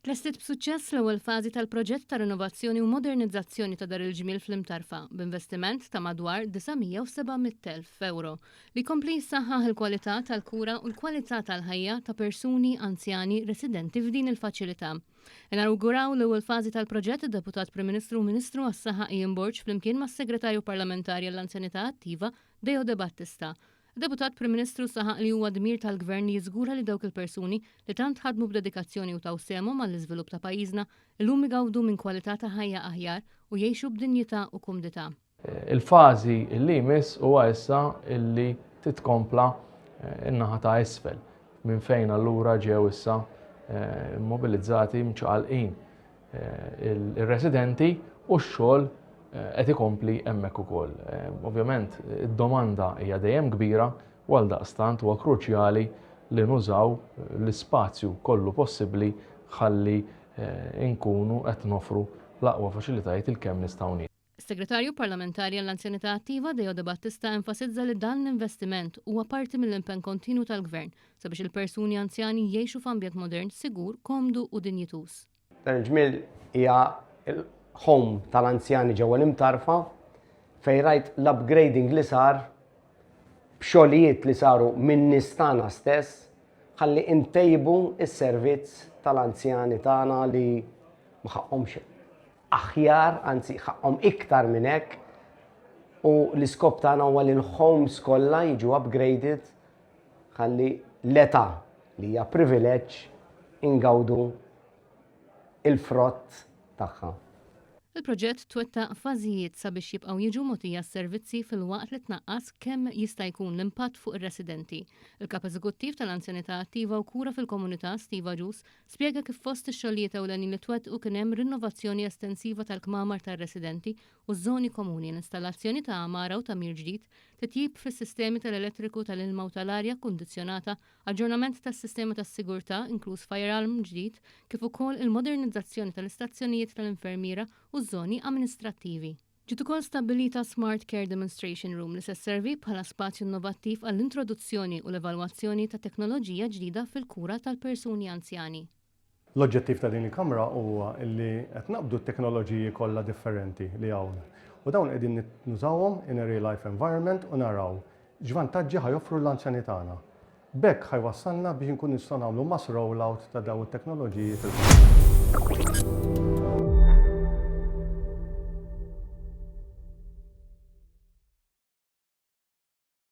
Tlestiet b'suċċess l-ewwel fażi tal-proġett ta' rinnovazzjoni u modernizzazzjoni ta' Dar il-Ġmiel fl-Imtarfa b'investiment ta' madwar 907,000 ewro li jkompli jsaħħaħ il-kwalità tal-kura u l-kwalità tal-ħajja ta' persuni anzjani residenti f'din il-faċilità. Inawguraw l-ewwel fażi tal-proġett id-Deputat Prim Ministru u Ministru għas-Saħħa Ian Borg flimkien mas-Segretarju Parlamentari għall-Anzjanità Attiva Deo De Battista. Id-Deputat Prim Ministru saħaq li huwa dmir tal-Gvern li jiżgura li dawk il-persuni li tant ħadmu b'dedikazzjoni u taw sehemhom għall-iżvilupp ta' pajjiżna illum igawdu minn kwalità ta' ħajja aħjar u jgħixu b'dinjità u kumdità. Il-fażi li jmiss huwa issa li titkompla n-naħa ta' isfel minn fejn allura ġew issa immobilizzati mċaqalqin ir-residenti u x-xogħol qed ikompli hemmhekk ukoll. Ovvjament id-domanda hija dejjem kbira u għaldaqstant huwa kruċjali li nużaw l-ispazju kollu possibbli ħalli nkunu qed nofru l-aqwa faċilitajiet il kemm nistgħu. Is-Segretarju Parlamentari għall-Anzjanità Attiva Deo De Battista enfasizza li dan l-investiment huwa parti mill-impenn kontinwu tal-Gvern sabiex il-persuni anzjani jgħixu f'ambjent modern, sigur, komdu u dinjituż. Dar il-Ġmiel hija l-home tal-anzjani ġewwa l-Imtarfa fejn rajt l-upgrading li sar b'xogħlijiet li saru minn nies tagħna stess ħalli ntejbu s-servizz tal-anzjani tagħna li ma ħaqqhomx aħjar, anzi ħaqqhom iktar minn hekk u l-iskop tagħna huwa li l-homes kollha jiġu upgraded ħalli l-età li hija privileġġ ingawdu il-frott tagħha. Il-proġett twettaq f'fażijiet sabiex jibqgħu jiġu mogħtija s-servizzi filwaqt li tnaqqas kemm jista' jkun l-impatt fuq ir-residenti. Il-Kap Eżekuttiv tal-Anzjanità Attiva u Kura fil-Komunità, Steve Agius, Spjega kif fost ix-xogħlijiet ewlenin li twettqu kien hemm rinnovazzjoni estensiva tal-kmamar tar-residenti u ż-żoni komuni, l-installazzjoni ta' għamara u tagħmir ġdid, titjib fis-sistemi tal-elettriku, tal-ilma u tal-arja kkundizzjonata, aġġornament tas-sistema tas-sigurtà, inkluż fire alarm ġdid, kif ukoll il-modernizzazzjoni tal-istazzjonijiet tal-infermiera u ż-żoni amministrattivi. Ġiet ukoll stabbilita Smart Care Demonstration Room li se sservi bħala spazju innovattiv għall-introduzzjoni u l-evalwazzjoni ta' teknoloġija ġdida fil-kura tal-persuni anzjani. L-oġġettiv ta' din il-kamra huwa li qed naqbdu t-teknoloġiji kollha differenti li hawn u dawn qegħdin nużawhom in a real life environment u naraw x'vantaġġi ħa joffru lill-anzjani tagħna. B'hekk ħa jwassalna biex inkunu nistgħu nagħmlu mass roll out ta' dawn it-teknoloġiji fil-futur.